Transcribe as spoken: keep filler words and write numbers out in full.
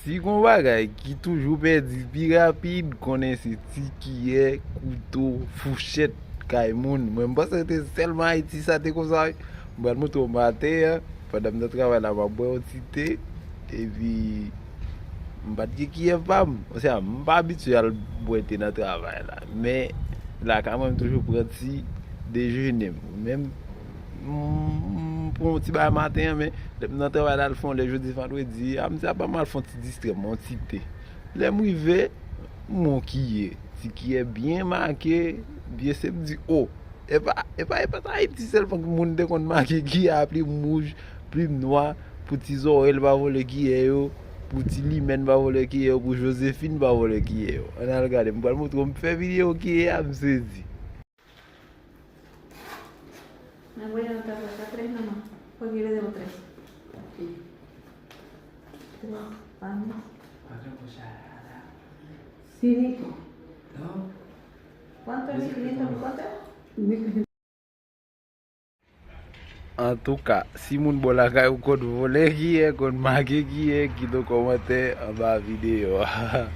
Si gon bagay ki toujou pèdi pi rapid, konnen se ti kiyè, kouto, fouchèt kay moun. Mwen, m panse se te sèlman Ayiti sa te konsa, wi. M pral montre w maten an, pandan m nan travay la, m ap bwè yon ti te, epi m pa t gen kiyè pa m. Osea, m pa abitye al bwè te nan travay la, men lakay mwen, m toujou pran ti dejene m. Men m, m pran yon ti bagay maten an, men lè m nan travay la, al fè yon lè jodi vandredi, a, m di, a, ban m al fè yon ti distrè m, yon ti te. Lè m rive, m wè yon kiyè, ti kiyè byen make, byen se, m di, o, epa, epa, epa t Ayiti sèlman moun te konn make kiyè a plim wouj, plim nwa, pou ti Zòrèl pa vòlè kiyè yo, pou ti Limèn pa vòlè kiyè yo, pou Joséphine pa vòlè kiyè yo. Ann al gade, m pral montre w, m fè videyo kiyè a, m sezi. Nan voye nan tabla sa, tres nomás, porque yo le debo tres. Tres panes. Cuatro cucharadas. Sí, dijo. Dos. ¿Cuánto es quinientos por cuánto? Antouka, si moun bò lakay ou konn vòlè kiyè, konn make kiyè, kite yon kòmantè anba videyo a.